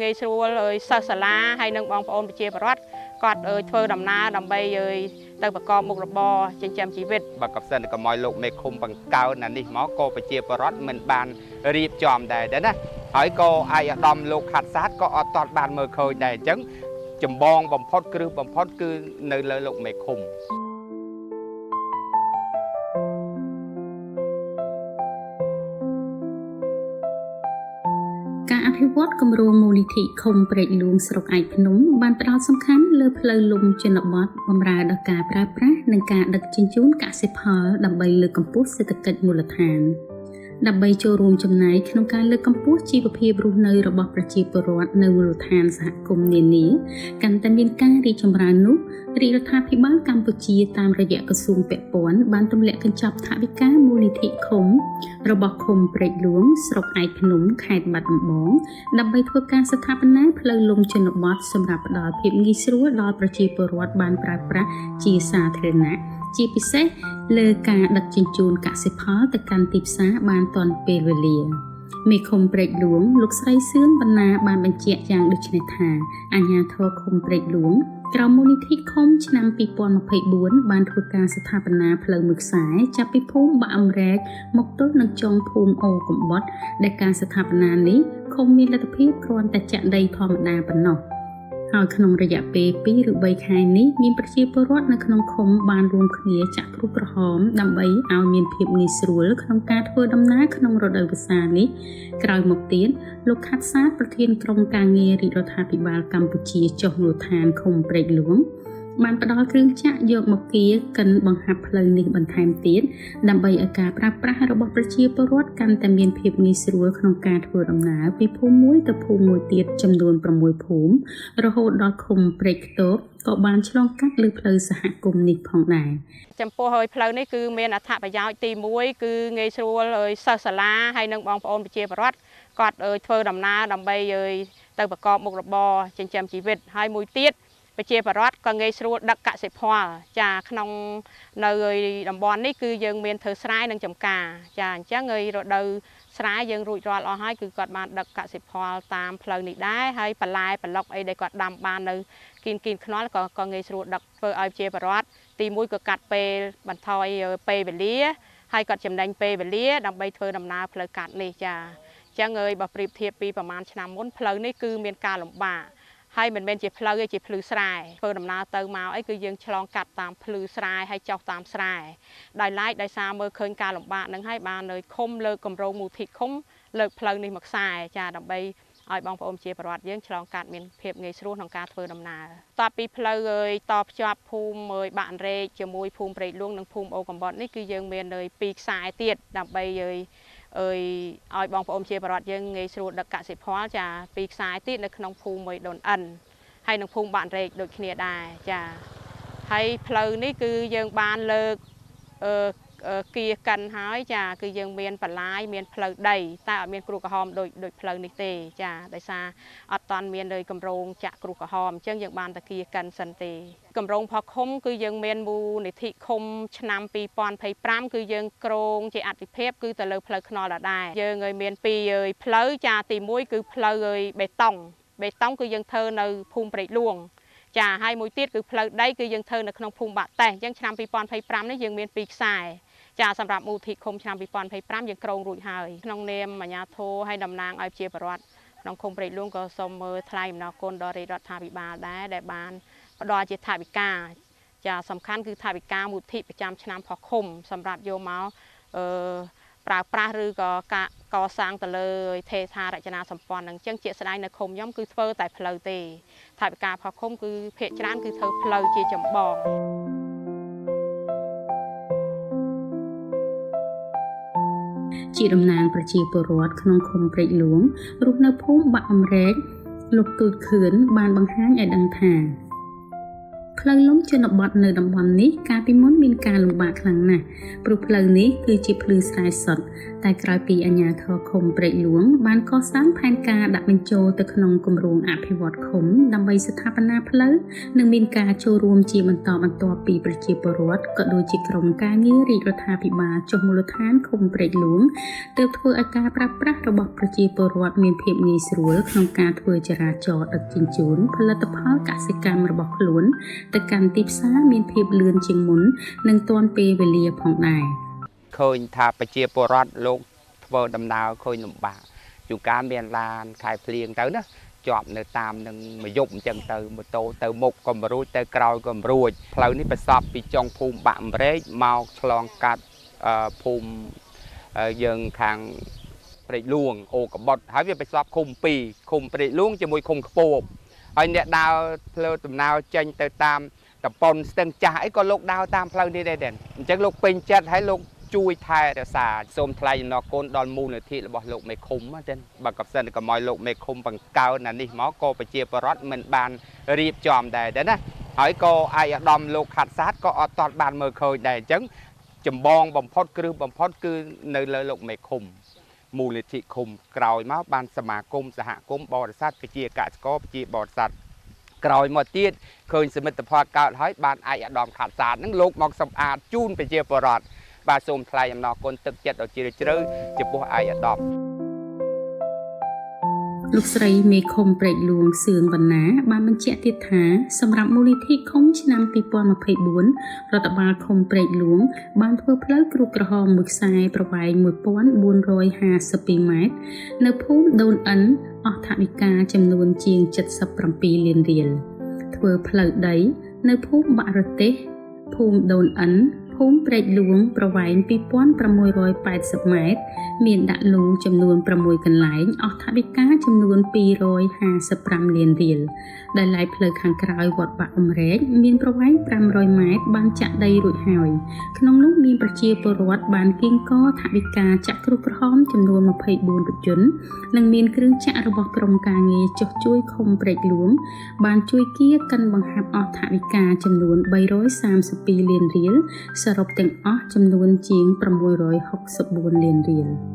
ងាយស្រួលសិស្សសាលាហើយនិងបងប្អូនប្រជាពលរដ្ឋគាត់ធ្វើដំណើរដើម្បីទៅប្រកបមុខរបរចិញ្ចឹមជីវិត បើកសិនកុំឲ្យលោកមេឃុំបង្កើនអានេះមកក៏ប្រជាពលរដ្ឋមិនបានរៀបចំដែរដែរណាហើយក៏ឯកឧត្តមលោកខាត់សាទក៏អត់ទាន់បានមើលឃើញដែរអញ្ចឹងចម្បងបំផុតគ្រឹះបំផុតគឺនៅលើលោកមេឃុំ ការអភិវឌ្ឍគម្រោងមូលនិធិឃុំព្រែកហ្លួងស្រុកឯកភ្នំបានផ្ដោតសំខាន់លើផ្លូវលំជនបទបម្រើដល់ការប្រើប្រាស់និងការដឹកជញ្ជូនកសិផលដើម្បីលើកកម្ពស់សេដ្ឋកិច្ចមូលដ្ឋានដើម្បីចូលរួមចំណែកក្នុងការលើកកម្ពស់ជីវភាពរស់នៅរបស់ប្រជាពលរដ្ឋនៅមូលដ្ឋានសហគមន៍នានាកាន់តែមានការរីកចម្រើននោះរាជរដ្ឋាភិបាលកម្ពុជាតាមរយៈក្រសួងពាក់ព័ន្ធបានទម្លាក់កញ្ចប់ថវិកាមូលនិធិឃុំរបស់ឃុំព្រែកហ្លួងស្រុកឯកភ្នំខេត្តបាត់ដំបងដើម្បីធ្វើការស្ថាបនាផ្លូវលំជនបទសម្រាប់ផ្ដល់ភាពងាយស្រួលដល់ប្រជាពលរដ្ឋបានប្រើប្រាស់ជាសាធារណៈជាពិសេសលើការដឹកជញ្ជូនកសិផលទៅកាន់ទីផ្សារបានទាន់ពេលវេលាមេឃុំព្រែកហ្លួងលោកស្រីសឿនបណ្ណាបានបញ្ជាក់យ៉ាងដូចនេះថាអាជ្ញាធរឃុំព្រែកហ្លួងក្រោមមូលនិធិឃុំឆ្នាំ2024បានធ្វើការស្ថាបនាផ្លូវមួយខ្សែចាប់ពីភូមិបាក់អម្រែកមកទល់នឹងចុងភូមិអូកំបុតដែលការស្ថាបនានេះឃុំមានលទ្ធភាពគ្រាន់តែចាក់ដីធម្មតាប៉ុណ្ណោះហើយក្នុងរយៈពេល2ឬ3ខែនេះមានប្រជាពលរដ្ឋនៅក្នុងឃុំបានរួមគ្នាចាក់គ្រួសក្រហមដើម្បីឲ្យមានភាពងាយស្រួលក្នុងការធ្វើដំណើរក្នុងរដូវវស្សានេះក្រោយមកទៀតលោកខាត់សាទប្រធានក្រុមការងាររាជរដ្ឋាភិបាលកម្ពុជាចុះមូលដ្ឋានឃុំព្រែកហ្លួងបានផ្ដល់គ្រឿងចក្រយកមកគៀកិនបង្ហាប់ផ្លូវនេះបន្ថែមទៀតដើម្បីឲ្យការប្រើប្រាស់របស់ប្រជាពលរដ្ឋកាន់តែមានភាពងាយស្រួលក្នុងការធ្វើដំណើរពីភូមិមួយទៅភូមិមួយទៀតចំនួន6ភូមិរហូតដល់ឃុំព្រែកខ្ទបក៏បានឆ្លងកាត់លើផ្លូវសហគមន៍នេះផងដែរ ចំពោះហើយផ្លូវនេះគឺមានអត្ថប្រយោជន៍ទី1គឺងាយស្រួលសិស្សសាលាហើយនិងបងប្អូនប្រជាពលរដ្ឋគាត់ធ្វើដំណើរដើម្បីទៅប្រកបមុខរបរចិញ្ចឹមជីវិតហើយមួយទៀតប្រជាពលរដ្ឋក៏ងាយស្រួលដឹកកសិផលចាក្នុងនៅតំបន់នេះគឺយើងមានធ្វើស្រែនិងចម្ការចាអញ្ចឹងរដូវស្រែយើងរួចរាល់អស់ហើយគឺគាត់បានដឹកកសិផលតាមផ្លូវនេះដែរហើយបន្លែប្លុកអីដែលគាត់ដាំបាននៅគៀនខ្នល់ក៏ងាយស្រួលដឹកធ្វើឲ្យប្រជាពលរដ្ឋទី1ក៏កាត់ពេលបន្ថយពេលវេលាហើយគាត់ចំណេញពេលវេលាដើម្បីធ្វើដំណើរផ្លូវកាត់នេះចាអញ្ចឹងបើប្រៀបធៀបពីប្រហែលឆ្នាំមុនផ្លូវនេះគឺមានការលំបាកហើយមិនមែនជាផ្លូវទេជាភ្លឺស្រែធ្វើដំណើរទៅមកអីគឺយើងឆ្លងកាត់តាមភ្លឺស្រែហើយចុះតាមស្រែដោយឡែកដោយសារមើលឃើញការលំបាកនឹងហើយបាននៅឃុំលើកគម្រោងមូលនិធិឃុំលើកផ្លូវនេះមួយខ្សែចាដើម្បីឲ្យបងប្អូនជាពលរដ្ឋយើងឆ្លងកាត់មានភាពងាយស្រួលក្នុងការធ្វើដំណើរតបពីផ្លូវតភ្ជាប់ភូមិបាក់អន្រែកជាមួយភូមិព្រែកហ្លួងនិងភូមិអូកំបុតនេះគឺយើងមាននៅ2ខ្សែទៀតដើម្បីឲ្យបងប្អូនជាពលរដ្ឋយើងងាយស្រួលដឹកកសិផលចាពីរខ្សែទៀតនៅក្នុងភូមិមួយដូនអិនហើយនិងភូមិបាក់អន្រែកដូចគ្នាដែរចាហើយផ្លូវនេះគឺយើងបានលើកគៀកិនហើយចាគឺយើងមានបន្លាយមានផ្លូវដីតែអត់មានគ្រួក្រហមដូចផ្លូវនេះទេចាដោយសារអត់តាន់មានលើគម្រោងចាក់គ្រួក្រហមអញ្ចឹងយើងបានតែគៀកិនសិនទេគម្រោងផលឃុំគឺយើងមានមូលនិធិឃុំឆ្នាំ2025គឺយើងគ្រោងជាអតិភិបគឺទៅលើផ្លូវថ្នល់ដដែលយើងឲ្យមានពីរផ្លូវចាទី1គឺផ្លូវបេតុងគឺយើងធ្វើនៅភូមិព្រែកហ្លួងចាហើយមួយទៀតគឺផ្លូវដីគឺយើងធ្វើនៅក្នុងភូមិបាក់តេះអញ្ចឹងឆ្នាំ2025នេះយើងមាន2ខ្សែចាសម្រាប់មូលនិធិឃុំឆ្នាំ2025យើងគ្រោងរួចហើយក្នុងនាមអាជ្ញាធរហើយតំណាងឲ្យប្រជាពលរដ្ឋក្នុងឃុំព្រែកហ្លួងក៏សូមមើលថ្លែងអំណរគុណដល់រាជរដ្ឋាភិបាលដែរដែលបានផ្ដល់ជាថវិកាចាសំខាន់គឺថវិកាមូលនិធិប្រចាំឆ្នាំផុសឃុំសម្រាប់យកមកប្រើប្រាស់ឬក៏ការកសាងទៅលើហេដ្ឋារចនាសម្ព័ន្ធនឹងអញ្ចឹងជាក់ស្ដែងនៅឃុំខ្ញុំគឺធ្វើតែផ្លូវទេថវិកាផុសឃុំគឺភាគច្រើនគឺធ្វើផ្លូវជាចម្បង ជាតំណាងប្រជាពលរដ្ឋក្នុងឃុំព្រែកហ្លួងរស់នៅភូមិបាក់អម្រែកលោកទូចខឿនបានបង្ហាញឲ្យដឹងថា ផ្លូវលំជនបទនៅតំបន់នេះកាលពីមុនមានការលំបាកខ្លាំងណាស់ព្រោះផ្លូវនេះគឺជាភ្លឺស្រែសុទ្ធតែក្រោយពីអាជ្ញាធរឃុំព្រែកហ្លួងបានកសាងផែនការដាក់បញ្ចូលទៅក្នុងគម្រោងអភិវឌ្ឍឃុំដើម្បីស្ថាបនាផ្លូវនិងមានការចូលរួមជាបន្តបន្ទាប់ពីប្រជាពលរដ្ឋក៏ដូចជាក្រុមការងាររាជរដ្ឋាភិបាលចុះមូលដ្ឋានឃុំព្រែកហ្លួងទើបធ្វើឲ្យការប្រើប្រាស់របស់ប្រជាពលរដ្ឋមានភាពងាយស្រួលក្នុងការធ្វើចរាចរណ៍ដឹកជញ្ជូនផលិតផលកសិកម្មរបស់ខ្លួនទៅកាន់ទីផ្សារមានភាពលឿនជាងមុននិងទាន់ពេលវេលាផងដែរ ឃើញថាប្រជាពលរដ្ឋលោកធ្វើដំណើរឃើញលំបាកជួនកាលមានឡានខែភ្លៀងទៅណាជាប់នៅតាមនឹងមួយយប់អញ្ចឹងទៅម៉ូតូទៅមុខក៏មិនរួចទៅក្រោយក៏មិនរួចផ្លូវនេះប្រសពពីចុងភូមិបាក់អម្រែកមកឆ្លងកាត់ភូមិយើងខាងព្រែកហ្លួងអូកបុតហើយវាប្រសពឃុំ2ឃុំព្រែកហ្លួងជាមួយឃុំខ្ពបហើយអ្នកដើរផ្លូវដំណើរចេញទៅតាមតំបន់ស្ទឹងចាស់អីក៏លោកដើរតាមផ្លូវនេះដែរអញ្ចឹងលោកពេញចិត្តហើយលោកជួយថែរក្សាសូមថ្លែងអំណរគុណដល់មូលនិធិរបស់លោកមេឃុំទេបើកសិនកុំឲ្យលោកមេឃុំបង្កើនអានេះមកក៏ប្រជាពលរដ្ឋមិនបានរៀបចំដែរទេណាហើយក៏ឯកឧត្តមលោកខាត់សាទក៏អត់ទាន់បានមើលឃើញដែរអញ្ចឹងចម្បងបំផុតគ្រឹះបំផុតគឺនៅលើលោកមេឃុំមូលនិធិឃុំក្រោយមកបានសមាគមសហគមន៍បរិស័ទប្រជាកសិករប្រជាបរិស័ទក្រោយមកទៀតឃើញសមិទ្ធផលកើតហើយបានឯកឧត្តមខាត់សាទនឹងលោកមកសម្អាតជូនប្រជាពលរដ្ឋបាទសូមថ្លែងអំណរគុណទឹកចិត្តដ៏ជ្រាលជ្រៅចំពោះឯកឧត្តម លោកស្រីមេឃុំព្រែកហ្លួងសឿងវណ្ណាបានបញ្ជាក់ទៀតថាសម្រាប់មូលនិធិឃុំឆ្នាំ2024រដ្ឋបាលឃុំព្រែកហ្លួងបានធ្វើផ្លូវក្រួសក្រហមមួយខ្សែប្រវែង1452ម៉ែត្រនៅភូមិដូនអិនអស់ថវិកាចំនួនជាង77លានរៀលធ្វើផ្លូវដីនៅភូមិបាក់រទេសភូមិដូនអិនភូមិព្រែកហ្លួងប្រវែង2680ម៉ែត្រមានដាក់លូចំនួន6កន្លែងអស់ថវិកាចំនួន255លានរៀលដែលឡែកផ្លូវខាងក្រោយវត្តបាក់អម្រែកមានប្រវែង500ម៉ែត្របានចាក់ដីរួចហើយក្នុងនោះមានប្រជាពលរដ្ឋបានគៀងកថវិកាចាក់គ្រួសក្រហមចំនួន24រថយន្តនិងមានគ្រឿងចាក់របស់ក្រុមការងារចុះជួយឃុំព្រែកហ្លួងបានជួយគៀកិនបង្ហាប់អស់ថវិកាចំនួន332លានរៀលសរុបទាំងអស់ចំនួនជាង664លានរៀល។